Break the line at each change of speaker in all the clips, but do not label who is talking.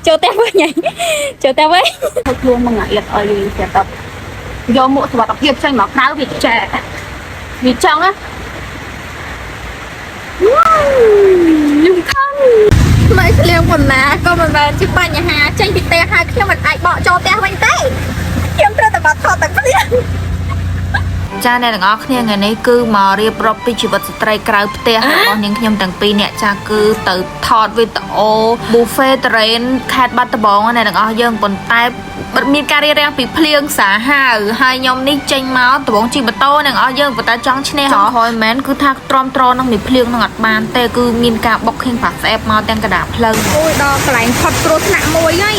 ចូលផ្ទះវិញហើយចូលផ្ទះវិញ
ធ្វើខ្លួនមកអៀតអីស្រាប់តែយកមួកសុវត្ថិភាពចេញមកក្រៅវាចែកវាចង់ណាខ្ញុំខំ
មិនឆ្លៀងប៉ុណ្ណាក៏មិនមែនជាបញ្ហាចេញពីផ្ទះហើយខ្ញុំមិនអាចបកចូលផ្ទះវិញទេខ្ញុំត្រូវតែបាត់ថតតែភ្លាម
ចាអ្នកទាំងអស់គ្នាថ្ងៃនេះគឺមករៀបរាប់ពីជីវិតស្ត្រីក្រៅផ្ទះរបស់នាងខ្ញុំទាំងពីរអ្នកចាគឺទៅថតវីដេអូ buffet train ខេត្តបាត់ដំបងណាអ្នកទាំងអស់យើងប៉ុន្តែមានការរៀបរៀងពីភ្លៀងសាហាវហើយខ្ញុំនេះចេញមកដំបងជិះម៉ូតូអ្នកទាំងអស់យើងប៉ុន្តែចង់ឈ្នះហ៎ហើយមែនគឺថាទ្រាំទ្រនឹងមានភ្លៀងនឹងអត់បានទេគឺមានការបុកខៀងប៉ាស្អែបមកទាំងកណ្ដាលផ្លូវ
អូយដល់កន្លែងផុតគ្រោះថ្នាក់មួយហើយ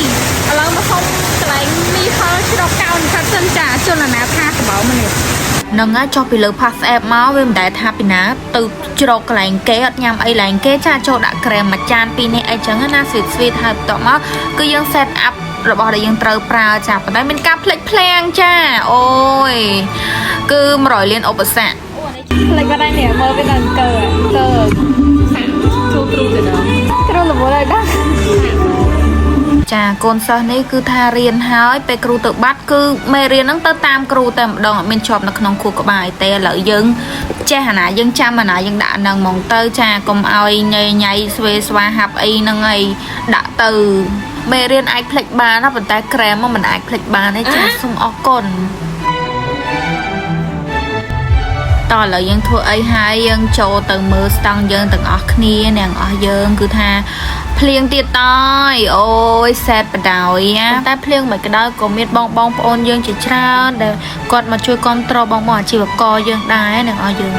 ឥឡូវមកសុំកន្លែងមីផលជ្រកកោនខាត់សិនចាជនអនាថាសបោម្នាក់
ហ្នឹងហើយចុះពីលើ pass app មកវាមិនដែលថាពីណាទៅជ្រកកន្លែងគេអត់ញ៉ាំអីកន្លែងគេចាចូលដាក់ក្រែមមួយចានពីរនេះអីចឹងណា sweet sweet ហើយបន្ទាប់មកគឺយើង set up របស់ដែលយើងត្រូវប្រើចាប៉ុន្តែមានការភ្លេចភ្លាំងចាអូយគឺ100លានឧបសគ្គ
ផ្លេចបាត់ហើយនេះមើលវាដល់កើកើ
ចូលទ្រូទៅដល់
គ្រូរវល់ហើយដល់
ចាកូនសិស្សនេះគឺថារៀនហើយពេលគ្រូទៅបាត់គឺមេរៀនហ្នឹងទៅតាមគ្រូតែម្ដងអត់មានជាប់នៅក្នុងខួរក្បាលទេឥឡូវយើងចេះអាណាយើងចាំអាណាយើងដាក់អាហ្នឹងហ្មងទៅចាកុំឲ្យញ៉ៃញ៉ៃស្វេស្វាហាប់អីហ្នឹងអីដាក់ទៅមេរៀនអាចភ្លេចបានណាប៉ុន្តែក្រែមមកមិនអាចភ្លេចបានទេចាសូមអរគុណ តោះឥឡូវយើងធ្វើអីហើយយើងចូលទៅមើលស្តង់យើងទាំងអស់គ្នាអ្នកទាំងអស់យើងគឺថាភ្លៀងទៀតតយអូយសែតបដ ாய் ណាតែភ្លៀងមិនក្តៅក៏មានបងបងប្អូនយើងជាច្រើនដែលគាត់មកជួយគ្រប់គ្រងបងបងអាជីវករយើងដែរអ្នកទាំងអស់យើង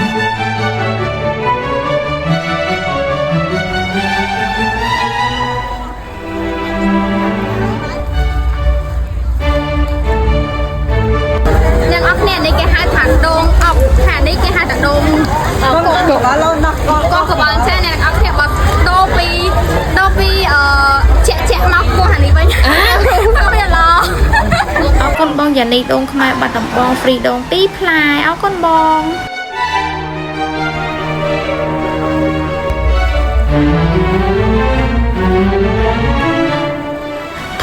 អ្នកអស់គ្នានេះគេហៅថាដូងអុកថានេះគេហៅថាដូងកកកបកកបលចាអ្នកអស់គ្នាបើដូរពីដូរពីអឺជាក់ជាក់មកពោះអានេះវិញវាឡ
អរគុណបងយ៉ានីដូងខ្មែរបាត់ដំបងហ្វ្រីដូងពីរផ្លែអរគុណបង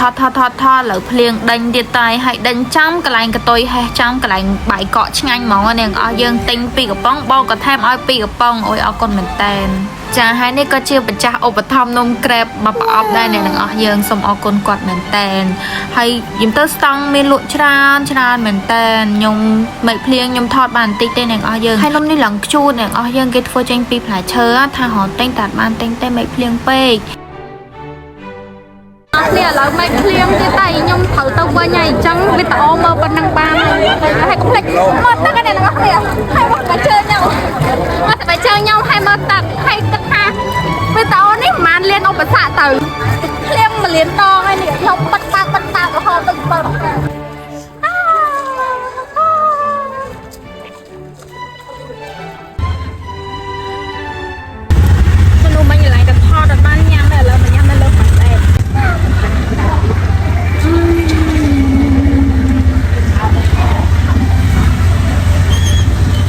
ថតថតថតថតលើភ្លៀងដេញទៀតតែហើយដេញចំកន្លែងកតុយហេះចំកន្លែងបាយកកឆ្ងាញ់ហ្មងនាងអស់យើងទិញពីរកំប៉ុងបងក៏ថែមឲ្យពីរកំប៉ុងអូយអរគុណមែនតែនចាហើយនេះក៏ជាម្ចាស់ឧបត្ថម្ភនំក្រេបមកប្រអប់ដែរអ្នកទាំងអស់យើងសូមអរគុណគាត់មែនតែនហើយយំទៅស្តង់មានលក់ច្រើនច្រើនមែនតែនខ្ញុំមិនភ្លៀងខ្ញុំថតបានបន្តិចទេអ្នកទាំងអស់យើងហើយនំនេះឡើងខ្ជូតអ្នកទាំងអស់យើងគេធ្វើចេញពីផ្លែឈើថារត់ទិញតែអត់បានទិញទេមិនភ្លៀងពេក
អស់គ្នាឥឡូវមិនភ្លៀងទៀតតែខ្ញុំត្រូវទៅវិញហើយអញ្ចឹងវីដេអូមើលប៉ុណ្ណឹងបានហើយហើយកុំភ្លេចមើលទឹកឯអ្នកទាំងអស់គ្នាហើយមកតែជើងខ្ញុំមកតែជើងខ្ញុំហើយមើលទឹកហើយគិតថាវីដេអូនេះមិនបានលៀនឧបសគ្គទៅភ្លៀងមួយលានដងហើយនេះខ្ញុំបិទបើកបិទបើករហូតទៅ7មនុស្សមិញកន្លែងតែថតអត់បានញ៉ាំទេឥឡូវមកញ៉ាំនៅលើផាសែត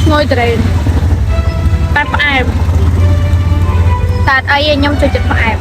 ឈ្ងុយត្រេនតែផ្អែមតែអត់អីទេខ្ញុំចូលចិត្តផ្អែម